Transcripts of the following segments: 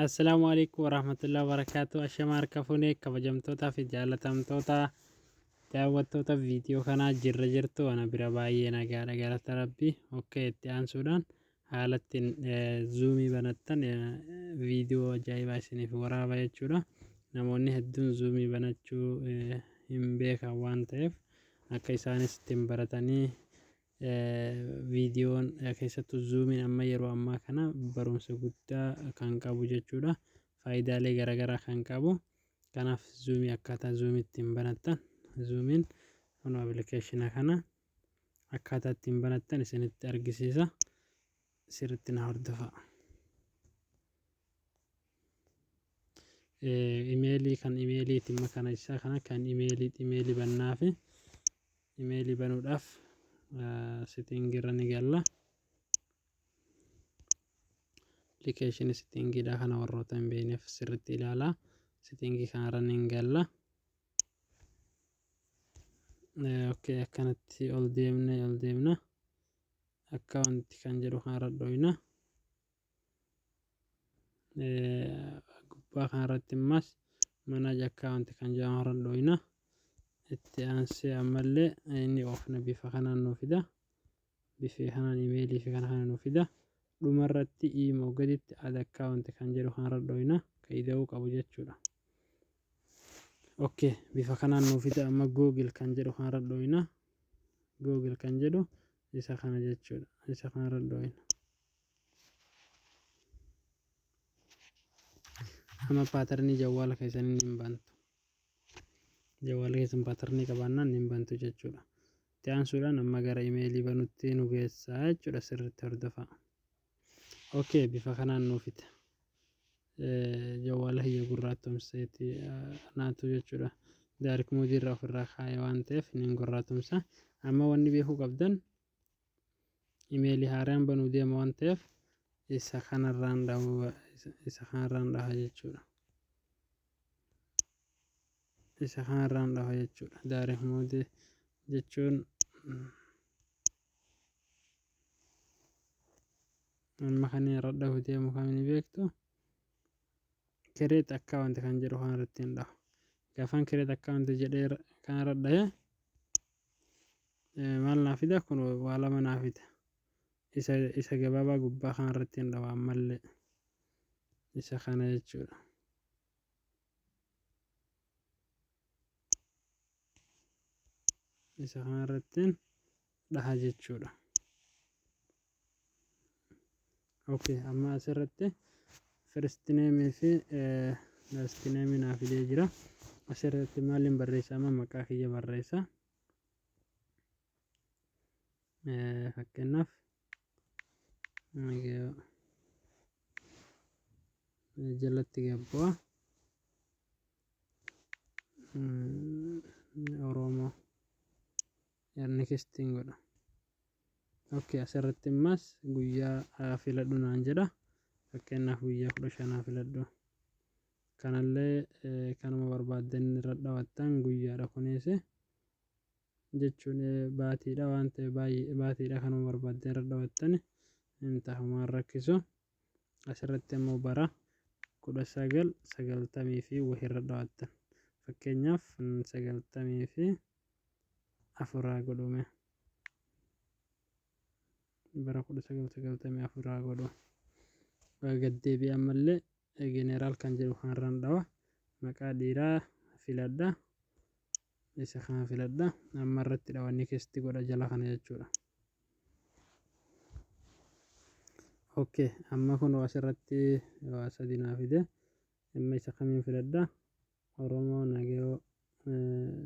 Assalaamu alaikum warahmatullahi wabarakatuh. Ashama harka fuunee kabajamtootaa fi jaalatamtoota daawwattoota viidiyoo kanaa jirra jirtu ana bira baay'ee nagaadha galata rabbi. Okay, itti aansuudhaan haala ittiin zuumii banattan viidiyoo ajaa'ibaa isiniif waraaba jechuudha. Namoonni hedduun zuumii banachuu hin beekan waan ta'eef akka isaanis ittiin baratanii viidiyoon keessattuu zuumiin amma yeroo ammaa kana barumsa guddaa kan qabu jechuudha. Faayidaalee garaagaraa kan qabu. Kanaaf zuumii akkaataa zuumii ittiin banattan zuumiin kun appilikeeshina kana akkaataa ittiin banattan isinitti argisiisa. Sirriitti na hordofaa. Imeelii kan imeeliiti kana isaa kana kan imeelii imeelii bannaafi imeelii banuudhaaf setting irra ni galla. Appilikeeshinii settingiidha kana warroota hin beekneef sirriitti ilaalaa. Settingii kanarra ni galla. Okay, akkanatti ol deemne ol deemna. Akkaawunti kan jedhu kanarra dhoyna. Gubbaa kanarratti immas manage akkaawunti kan jedhamu irra dhoyna. Itti aansee ammallee inni oofna bifa kanaan nuu fida. Bifa kanaan imeelii fi kana kana nuu fida. Dhumarratti iimoo gaditti add account kan jedhu kanarra dhoyna kan ida'uu qabu jechuudha. Okay, bifa kanaan nuu fida. Amma Google kan jedhu kanarra dhoyna. Google kan jedhu isa kana jechuudha. Isa kanarra dhoyna. Amma paatarnii jawwaala keessanii hin bantu. Jawwaala keessan paatarnii qabaannaan hin bantu jechuudha. Itti aansuudhaan amma gara imeelii banutti nu geessaa jechuudha. Sirriitti hordofaa. Okay, bifa kanaan nuu fida. Jawwaala kiyya gurraattomseeti naatu jechuudha. Dark mode irraa ofirraa kaa'e waan ta'eef niin gurraattomsa. Amma wanni beekuu qabdan imeelii haaraan banuu deema waan ta'eef isa kanarraan dhahu isa kanarraan dhaha jechuudha. Isa kanarraan dhaha jechuudha. Dark mode jechuun amma kan irra dhahu deemu kamini beektu create account kan jedhu kanarratti hin dhahu. Gaafan create account jedhee kanarra dhahe maal naa fida? Kun waa lama naa fida. Isa gabaabaa gubbaa kanarratti hin dhahu ammallee isa kana jechuudha. Isa kanarratti dhaha jechuudha. Okay, amma asirratti first name fi last name naa fidee jira. Asirratti maaliin barreessa? Amma maqaa kiyya barreessa. Fakkeenyaaf jalatti gabbu'a. Oromoo nextiin godha. Okay, asirratti immas guyyaa filadhu naan jedha. Fakkeenyaaf guyyaa 15 filadhu. Kanallee kanuma barbaaddan irra dhawattan guyyaadha kunis jechuun baatiidha waan ta'eef baay'ee baatiidha kanuma barbaaddan irra dhawattan hin tahumaan rakkisu. Asirratti immoo bara 1990 fi wahirra dhawattan. Fakkeenyaaf 94 godhume. Bara 1994 godhu. Gaddeebi'ee ammallee general kan jedhu kanarraan dhawa. Maqaa dhiiraa filadha. Isa kana filadha. Amma irratti dhawa next godha jala kana jechuudha. Okay, amma kun asirratti waa sadi naa fide. Amma isa kamiin filadha? Oromoo Nagayoo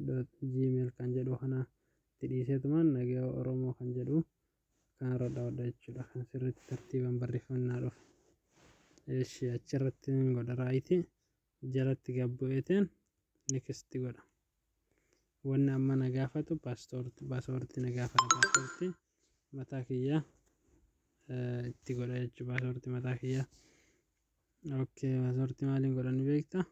dot gmail kan jedhu kana itti dhiiseetumaan Nagayoo Oromoo kan jedhu kanarra dhawadha jechuudha. Kan sirriitti tartiibaan barreeffamni dhufe. Eshi achirratti godha right jalatti gabbu'eetiin next godha. Wanni amma na gaafatu paaspoortii na gaafata. Paaspoortii mataa kiyyaa itti godha jechuudha. Paaspoortii mataa kiyyaa. Okay, paaspoortii maaliin godha ni beektaa?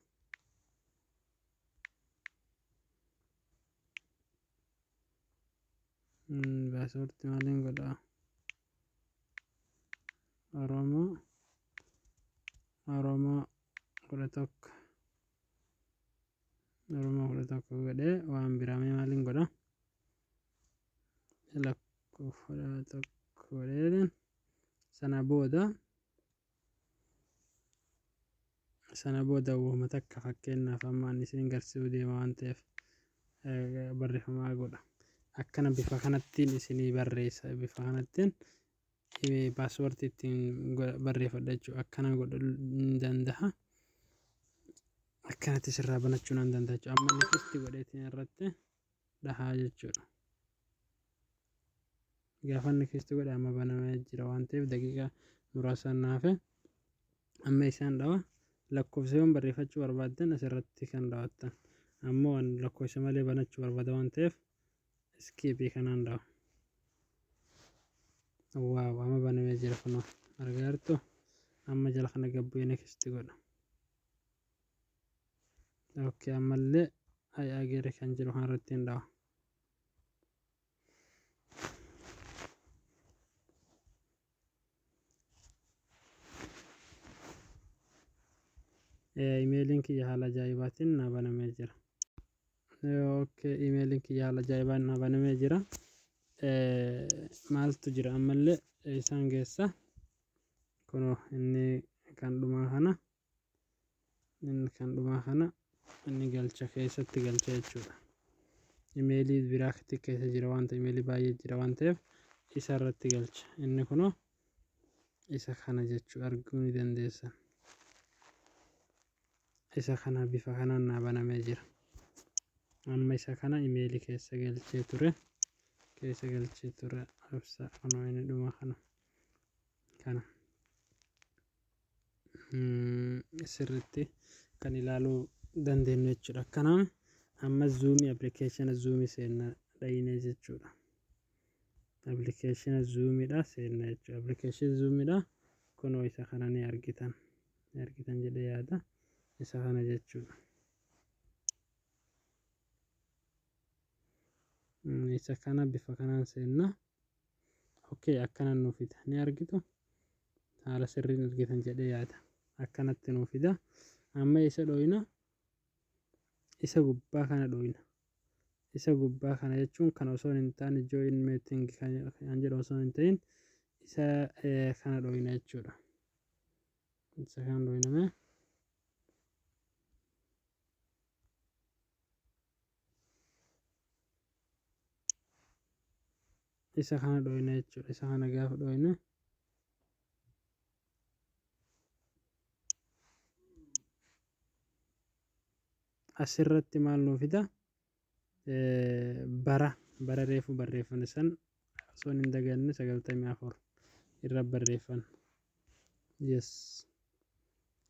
Paaspoortii maaliin godha? Oromoo Oromoo 11, Oromoo 11 godhee waan biraa mee maaliin godha? 11 godhee sana booda uumama takka, fakkeenyaaf amma ani isin garsiisuu deema waan ta'eef, barreeffamaa godha. Akkana bifa kanattiin isinii barreessa. Bifa kanattiin passwordii ittiin barreeffadha jechuudha. Akkana godhuu ni danda'a. Akkanatti sirraa banachuu nan danda'a jechuudha. Amma next godheetiin irratti dhahaa jechuudha. Gaafa next godhe amma banamee jira waan ta'eef, daqiiqaa muraasaan naafe amma isaan dhawa. Lakkoofsa yoon barreeffachuu barbaaddan asirratti kan dhawattan. Ammoo ani lakkoofsa malee banachuu barbaada waan ta'eef, skipii kanaan dhawa. Wow, amma banamee jira kunoo, argaa jirtu. Amma jala kana gabbu'ee next godha. Okay, ammallee I agree kan jedhu kanarratti hin dhawa. Imeeliin kiyya haala ajaa'ibaatiin naa banamee jira. Okay, imeeliin kiyya haala ajaa'ibaan naa banamee jira. Maaltu jira ammallee isaan geessa? Kunoo inni kan dhumaa kana, inni kan dhumaa kana inni galcha, keessatti galcha jechuudha. Imeelii biraa keessa jira waan ta'eef, imeelii baay'ee jira waan ta'eef, isa irratti galcha. Inni kunoo isa kana jechuu arguu ni dandeessan. Isa kana bifa kanaan naa banamee jira. Amma isa kana imeelii keessa galchee ture. Keessa galchee ture ibsa, kunoo inni dhuma kana. Kana. Sirriitti kan ilaaluu dandeenyu jechuudha. Akkanaan amma Zoomii, appilikeeshina Zoomii seenna dhayinee jechuudha. Appilikeeshina Zoomiidha seenna jechuudha. Appilikeeshina Zoomiidha kunoo isa kana ni argitan. Ni argitan jedhee yaada. Isa kana jechuudha. Isa kana bifa kanaan seenna. Okay, akkanaan nuu fida. Ni argitu? Haala sirriin argitan jedhee yaada. Akkanatti nuu fida. Amma isa dhooyna. Isa gubbaa kana dhooyna. Isa gubbaa kana jechuun kana osoo hin taane, join meeting kan jedhu osoo hin ta'in, isa kana dhooyna jechuudha. Isa kana dhooyname. Isa kana dhooyna jechuudha. Isa kana gaafa dhooyne, asirratti maal nuu fida? Bara reefu barreeffame san osoo hin daganne 94 irra barreeffanna. Yes.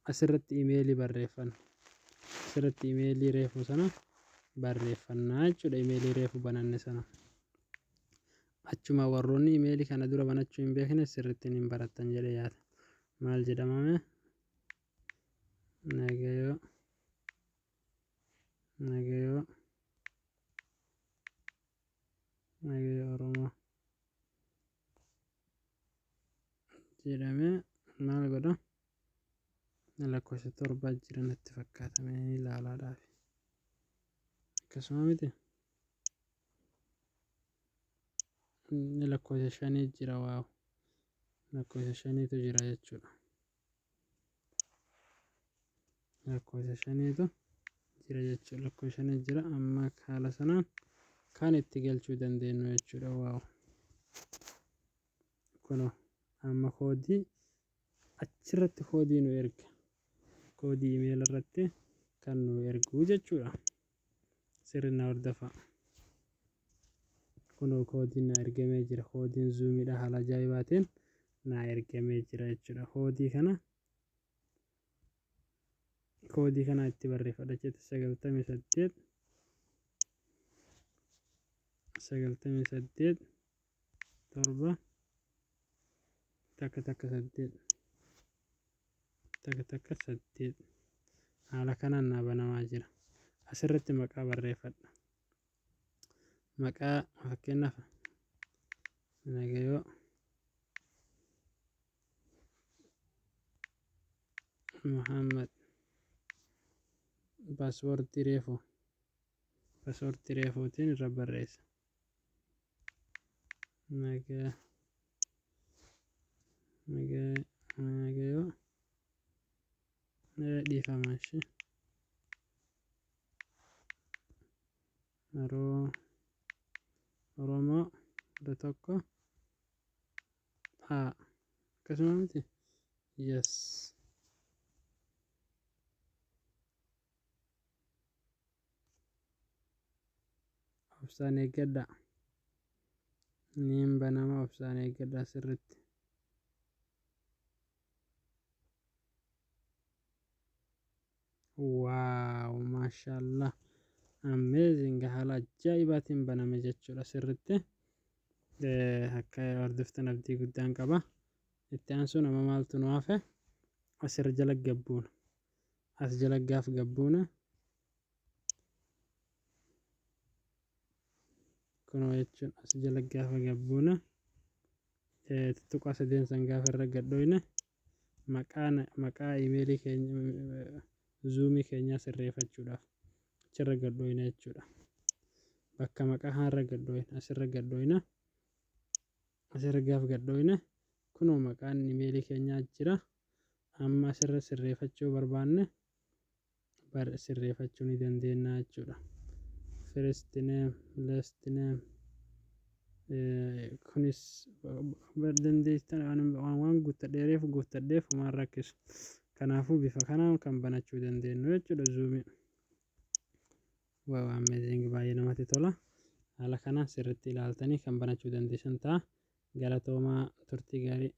Asirratti imeelii barreeffanna. Asirratti imeelii reefu sana barreeffannaa jechuudha. Imeelii reefu bananne sana. Achuma warroonni imeelii kana dura banachuu hin beekne sirriitti hin barattan jedhee yaada. Maal jedhamame? Nagayoo. Nagayoo. Nagayoo Oromoo jedhamee maal godha? Lakkoofsa 7 jira natti fakkaata, mee ilaalaadhaaf. Akkasuma miti? Inni lakkoofsa 5 jira, wow. Lakkoofsa shaniitu jira jechuudha. Lakkoofsa shaniitu jira jechuudha. Lakkoofsa shanii jira, amma haala sanaan kan itti galchuu dandeenyu jechuudha. Wow. Kunoo amma koodii achirratti koodii nu erga. Koodii imeela irratti kan nu ergu jechuudha. Sirri na hordofaa. Kunoo koodiin na ergamee jira. Koodiin Zoomiidha haala ajaa'ibaatiin na ergamee jira jechuudha. Koodii kana itti barreeffadha jechuudha. 98 98 7 1 1 8 1 1 8. Haala kanaan naa banamaa jira. Asirratti maqaa barreeffadha. Maqaa fakkeenyaaf Nagayoo Muhammad. Passwordii reefu, passwordii reefuutiin irra barreessa. Nagaa nagaa nagayoo, dhiifama, ishee Oromoo 11 haa akkasuma miti. Yes, obsaan eeggadha, niin banama, obsaan eeggadha sirritti. Wow, maashaallah, amazing, haala ajaa'ibaatiin baname jechuudha. Sirritti akka hordoftan abdii guddaan qaba. Itti aansuun amma maaltu nu hafe? Asirra jala gabbuuna, as jala gaaf gabbuuna kunoo jechuun as jala gaafa gabbuuna tuttuqaa sadeen san gaafa irra gadhoyne maqaa maqaa imeelii keenya Zoomii keenyaa sirreeffachuudhaaf achirra gadhoyna jechuudha. Bakka maqaa kanarra gadhoyna, asirra gadhoyna. Asirra gaaf gadhoyne kunoo maqaan imeelii keenyaa jira. Amma asirra sirreeffachuu barbaanne sirreeffachuu ni dandeenya jechuudha. First name, last name, kunis dandeettan waan guuttadheereef guuttadheef homaan rakkisu. Kanaafuu bifa kanaan kan banachuu dandeenyu jechuudha Zoomii. Wow, amazing, baay'ee namatti tola. Haala kanaan sirriitti ilaaltanii kan banachuu dandeessan ta'a. Galatoomaa, turtii gaarii.